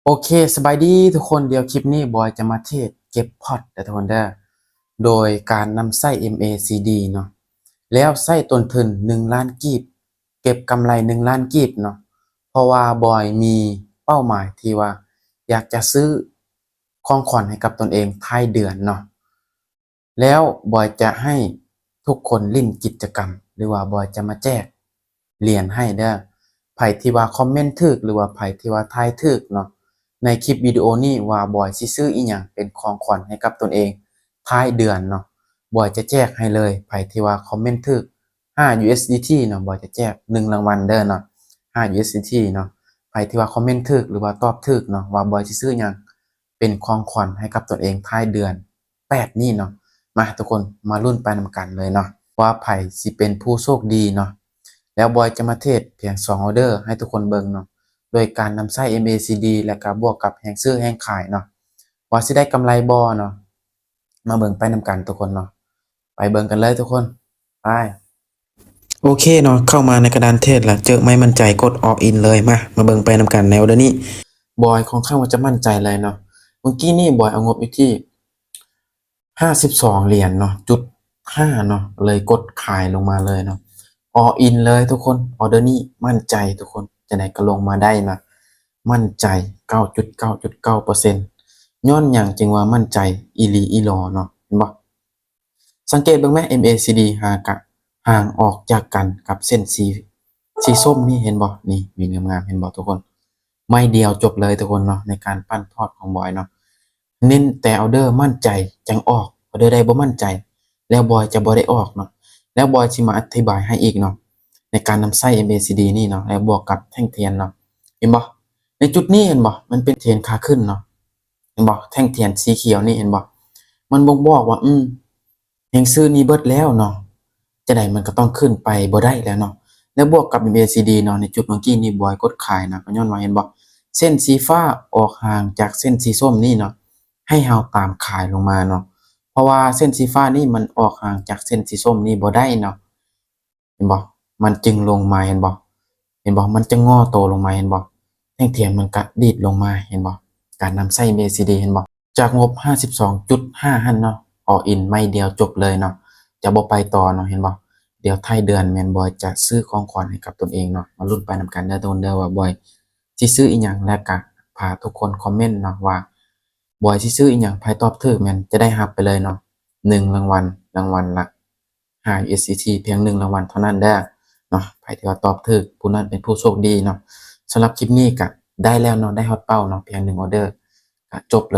ໂອເຄ ສະບາຍດີທຸກຄົນ. ດຽວຄລິບນີ້ບອຍຈະມາເທດເກັບພອດເດີທຸກຄົນເດີ ໂດຍການນຳໃຊ້ MACD ເນາະ ແລ້ວໃຊ້ຕົ້ນທຶນໜຶ່ງລ້ານກີບ ເກັບກຳໄລໜຶ່ງລ້ານກີບເນາະ. ເພາະວ່າບອຍມີເປົ້າໝາຍທີ່ວ່າຢາກຈະຊື້ຂອງຂວັນໃຫ້ກັບຕົນເອງທ້າຍເດືອນເນາະ. ແລ້ວບອຍຈະໃຫ້ທຸກຄົນຫຼິ້ນກິດຈະກຳ ຫຼືວ່າບອຍຈະມາແຈກຫຼຽນໃຫ້ເດີ. ໃຜທີ່ວ່າຄອມເມັນຖືກ ຫຼືວ່າໃຜທີ່ວ່າທາຍຖືກເນາະ ໃນຄລິບວິດີໂອນີ້ວ່າບອຍຊິຊື້ອີ່ຫຍັງເປັນຂອງຂວັນໃຫ້ກັບຕົນເອງທ້າຍເດືອນເນາະ ບອຍຈະແຈກໃຫ້ເລີຍ. ໃຜທີ່ວ່າຄອມເມັນຖືກຫ້າ USDT ເນາະ ບອຍຈະແຈກໜຶ່ງລາງວັນເດີເນາະ ຫ້າ USDT ເນາະ. ໃຜທີ່ວ່າຄອມເມັນຖືກ ຫຼືວ່າຕອບຖືກເນາະ ວ່າບອຍຊິຊື້ຫຍັງເປັນຂອງຂວັນໃຫ້ກັບຕົນເອງທ້າຍເດືອນ ແປດນີ້ເນາະ. ມາທຸກຄົນ ມາລຸ້ນໄປນຳກັນເລີຍເນາະ ວ່າໃຜຊິເປັນຜູ້ໂຊກດີເນາະ. ແລ້ວບອຍຈະມາເທດພຽງສອງອອເດີໃຫ້ທຸກຄົນເບິ່ງເນາະ ໂດຍການນຳໃຊ້ MACD ແລ້ວກະບວກກັບແຮງຊື້ແຮງຂາຍເນາະ ວ່າຊິໄດ້ກຳໄລບໍ່ເນາະ. ມາເບິ່ງໄປນຳກັນທຸກຄົນເນາະ ໄປເບິ່ງກັນເລີຍທຸກຄົນ ໄປ. ໂອເຄເນາະ ເຂົ້າມາໃນກະດານເທດລະ ເຈີໄມ້ໝັ້ນໃຈ ກົດ All In ເລີຍ. ມາ ມາເບິ່ງໄປນຳກັນໃນອອເດີນີ້. ບອຍຂ້ອນຂ້າງວ່າຈະໝັ້ນໃຈຫຼາຍເນາະ. ເມື່ອກີ້ນີ້ບອຍເອົາງົບຢູ່ທີ່ຫ້າສິບສອງຫຼຽນເນາະ ຈຸດຫ້າເນາະ ເລີຍກົດຂາຍລົງມາເລີຍເນາະ. All In ເລີຍທຸກຄົນ. ອອເດີນີ້ໝັ້ນໃຈທຸກຄົນ ຈັ່ງໃດກະລົງມາໄດ້ນະ ໝັ້ນໃຈເກົ້າຈຸດເກົ້າຈຸດເກົ້າເປີເຊັນ. ຍ້ອນຫຍັງຈຶ່ງວ່າໝັ້ນໃຈອີ່ຫຼີອີ່ຫຼໍເນາະ ເຫັນບໍ່? ສັງເກດເບິ່ງແມ MACD ຫາກະຫ່າງອອກຈາກກັນກັບເສັ້ນສີ ສີສົ້ມນີ້ ເຫັນບໍ່? ນີ້ ວິນງາມໆ ເຫັນບໍ່ທຸກຄົນ? ໄມ້ດຽວຈົບເລີຍທຸກຄົນເນາະ ໃນການປັ່ນພອດຂອງບອຍເນາະ. ເນັ້ນແຕ່ອອເດີໝັ້ນໃຈຈັ່ງອອກ ອອເດີໃດບໍ່ໝັ້ນໃຈແລ້ວບອຍຈະບໍ່ໄດ້ອອກເນາະ. ແລ້ວບອຍຊິມາອະທິບາຍໃຫ້ອີກເນາະ ໃນການນຳໃຊ້ MACD ນີ້ເນາະ ແລ້ວບວກກັບແທ່ງທຽນເນາະ. ເຫັນບໍ່? ໃນຈຸດນີ້ເຫັນບໍ່? ມັນເປັນເທຣນຂາຂຶ້ນເນາະ. ເຫັນບໍ່? ແທ່ງທຽນສີຂຽວນີ້ ເຫັນບໍ່? ມັນບົ່ງບອກວ່າ ອືມ ແຮງຊື້ນີ້ເບິດແລ້ວເນາະ ຈັ່ງໃດມັນກະຕ້ອງຂຶ້ນໄປບໍ່ໄດ້ແລ້ວເນາະ. ແລ້ວບວກກັບ MACD ເນາະ ໃນຈຸດເມື່ອກີ້ນີ້ບອຍກົດຂາຍນະ ກະຍ້ອນວ່າ ເຫັນບໍ່? ເສັ້ນສີຟ້າອອກຫ່າງຈາກເສັ້ນສີສົ້ມນີ້ເນາະ ໃຫ້ເຮົາຕາມຂາຍລົງມາເນາະ. ເພາະວ່າເສັ້ນສີຟ້ານີ້ມັນອອກຫ່າງຈາກເສັ້ນສີສົ້ມນີ້ບໍ່ໄດ້ເນາະ. ເຫັນບໍ່? ມັນຈຶ່ງລົງມາ ເຫັນບໍ່? ເຫັນບໍ່? ມັນຈະງໍໂຕລົງມາ ເຫັນບໍ່? ແທ່ງທຽນມັນກະດີດລົງມາ ເຫັນບໍ່? ການນຳໃຊ້ MACD ເຫັນບໍ່? ຈາກງົບຫ້າສິບສອງຈຸດຫ້າຫັ້ນເນາະ All In ໄມ້ດຽວຈົບເລີຍເນາະ ຈະບໍ່ໄປຕໍ່ເນາະ ເຫັນບໍ່? ດຽວທ້າຍເດືອນແມ່ນບອຍຈະຊື້ຂອງຂວັນໃຫ້ກັບຕົນເອງເນາະ. ມາລຸ້ນໄປນຳກັນເດີທຸກຄົນເດີ ວ່າບອຍຊິຊື້ອີ່ຫຍັງ ແລ້ວກະພາທຸກຄົນຄອມເມັນເນາະ ວ່າບອຍຊິຊື້ອີ່ຫຍັງ ໃຜຕອບຖືກແມ່ນຈະໄດ້ຮັບໄປເລີຍເນາະ ໜຶ່ງລາງວັນ ລາງວັນລະ ຫ້າ USDT ພຽງໜຶ່ງລາງວັນເທົ່ານັ້ນເດີເນາະ. ໃຜທີ່ວ່າຕອບຖືກ ຜູ້ນັ້ນເປັນຜູ້ໂຊກດີເນາະ. ສຳລັບຄລິບນີ້ກະໄດ້ແລ້ວເນາະ ໄດ້ຮອດເປົ້າເນາະ ພຽງໜຶ່ງອອເດີກະຈົບເລີຍ.